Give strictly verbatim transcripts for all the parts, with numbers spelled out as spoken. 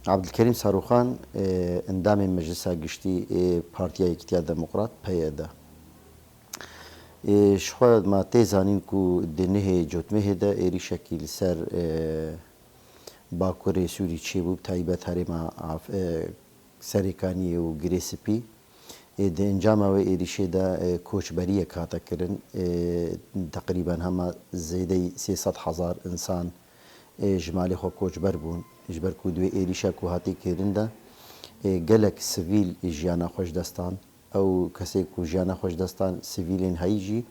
Abdulkerîm Saroxan, e, endamê Meclisa Giştî ê Partiya Yekîtiya Demokrat, P Y D. E, ji xwe ma tê zanîn ku di nehê Cotmehê de êrîşekî li ser, e, Bakurê Sûrî çêbû, bi taybet herêma Af-, e, Serêkaniyê û Girê Spî. Ê, di encama wê êrîşê de, e, koçberiyek hate kirin. E, teqrîben hema zêdeyî sê sed hezar însan, e, ji malê xwe koçber bûn. Ji ber ku di wê êrîşa ku hatî kirin de, e, gelek sivîl jiyana xwe ji dest dan. Ew kesê ku jiyana xwe ji dest dan, sivîlên heyî jî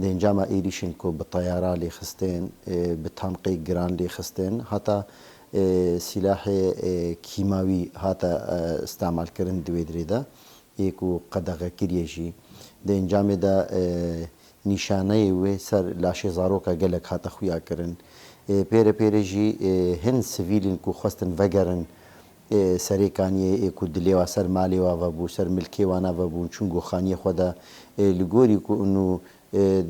di encama êrîşên ku bi teyara lêxistin, e, bi tankê giran lêxistin, heta, e, sîlahê, e, kîmawî hate, e, îstemalkirin di wê dirê de, ê ku qedexe kiriye jî. Di encamê de, e, nîşaneyê wê ser laşê zaroka gelek hate xuya kirin. E, pêre pêre jî, e, hin sivîlên ku xwestin vegerin, e, Serêkaniyê, ê ku dilê wa ser malê wa vebû, ser milkê wana vebûn, çûn goxaniyê xwe de, e, li gorî ku û, e,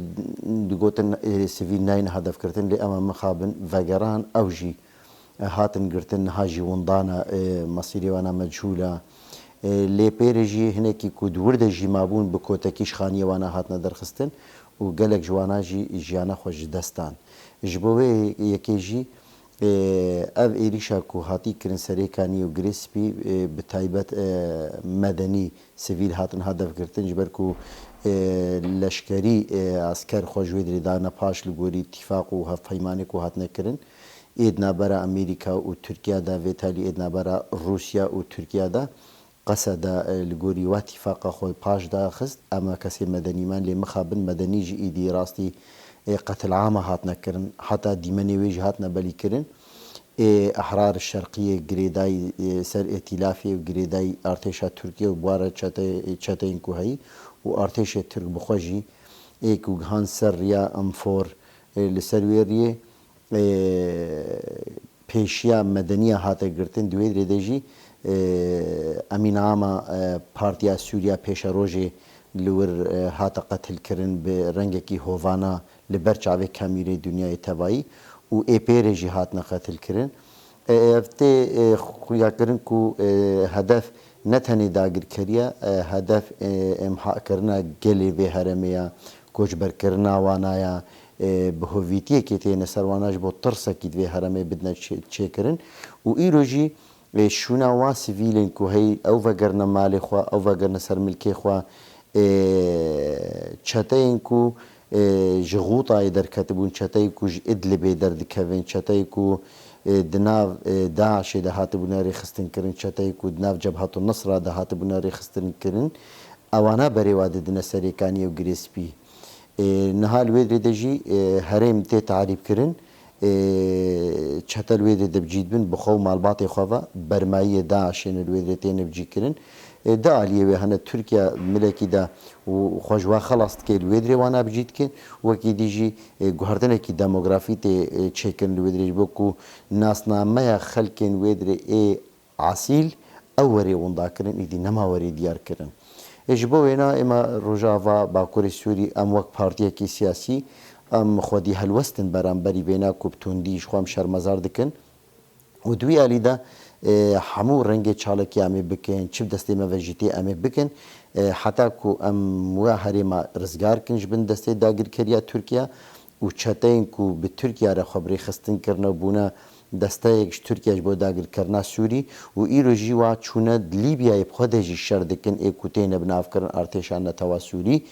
digotin, e, sivîl nayên hedefgirtin, lê ema mixabin vegeran, ew jî, e, hatin girtin, niha jî windan e, e, mesîrê wana mechûl e. E, lê pêrê jî hinekî ku di wir de jî mabûn, bi kotekî ji xaniyê wana hatine derxistin û gelek ji wana jî jiyana xwe ji dest dan. Ji bo wê yekê jî, e, ev êrîşa ku hatî kirin Serêkanî û Girê Spî, e, bi taybet, e, medenî, sivîl hatin hedef girtin, ji ber ku, e, leşkerî, e, esker xwe ji wê dirê dane paş li gorî tîfaq û hevpeymanê ku hatine kirin. Ê di navbera Amerîka û Tirkiye de, vê telî ê di navbera Rûsya û Tirkiye de, Qeseda, e, li gorî we tîfaqa xwe paş daxist, em kesê medenî me, lê mixabin medenî jî îdî rastî, e, qetilama hatine kirin. Heta dîmenê wê jî hatine belîkirin. Ê Ehrar Şerqiyê girêdayî, e, ser Îtîlafê û girêdayî artêşa Tirkiye û buhara çete-, çeteyên ku heyî û artêşê Tirk bi xwe jî ê ku gihan ser riya Enfor, e, li ser wê riyê, e, pêşiya medeniya hate girtin. Di wê dirê de jî, e, emînama, e, Partiya Sûriya Pêşerojê li wir, e, hate qetilkirin bi rengekî hovana li ber çavê kamîrê dinyayê tevayî û ê pêrê jî hatine qetilkirin. E, ev tê, e, xuyakirin ku, e, hedef ne tenê dagirkeriya, e, hedef, e, imhakirina gelê vê herêmê ya, koçberkirina wana ya, e, bi hovîtiyekê têne ser wana ji bo tirsekî di vê herêmê bidine çê-, çêkirin. Û îro jî, e, şûna wan sivîlên ku hey ew vegerine malê xwe, ew vegerine ser milkê xwe, e, çeteyên ku, e, ji Xûtayê derketibûn, çeteyê ku ji Idlibê derdikevin, çeteyê ku, e, di nav, e, DAIŞê de hatibûne rêxistin kirin, çeteyê ku di nav Cebhetu Nusra de hatibûne rêxistin kirin, ewana berê wa didine Serêkaniyê û Girê Spî. E, niha li wê dirê de jî, e, herêm tê tarîbkirin. E, çete li wê dê de bi cî dibin, bi xwe û malbatê xwe ve bermayiyê DAIŞê ne li wê dê têne bi cî kirin. E, di aliyê wê hene Tirkiye milekî de û xwe ji we xelas dike, li wê dirê wana bi cî dikin. Wekî dî jî, e, guhertinekî demografî tê, e, çêkirin li wê dirê, ji bo ku nasnameya xelkên wê dirê ê esîl, ew werê winda kirin, îdî nema werê diyar kirin. Ê ji bo wêna êma Rojava Bakurê Sûrî, em wek partiyekî siyasî, em xwedî helwest in beramberî vêna ku bi tundî ji xwe em şermezar dikin. Û di wî alî de, e, hemû rengê çalakî em ê bikin, çi bi destê me ve jî tê em ê bikin, e, heta ku em we herêma rizgar kin ji bin destê dagirkeriya Tirkiye û çeteyên ku bi Tirkiye re xwe bi rêxistin kirine û bûne desteyek ji Tirkiye ji bo dagirkirina Sûrî û îro jî wa çûne di Lîbyayê bi xwe de jî şer dikin, ê ku têne binavkirin artêşa netewa Sûrî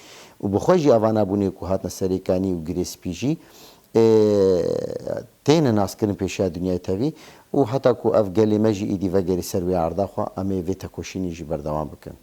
û bi xwe jî evana bûnê ku hatine Serêkanî û Girê Spî jî, ê, têne naskirin pêşiya dinyayê tevî û heta ku ev gelê me jî îdî vegerî ser wê erda xwe, em ê vê tekoşînê jî berdewam bikin.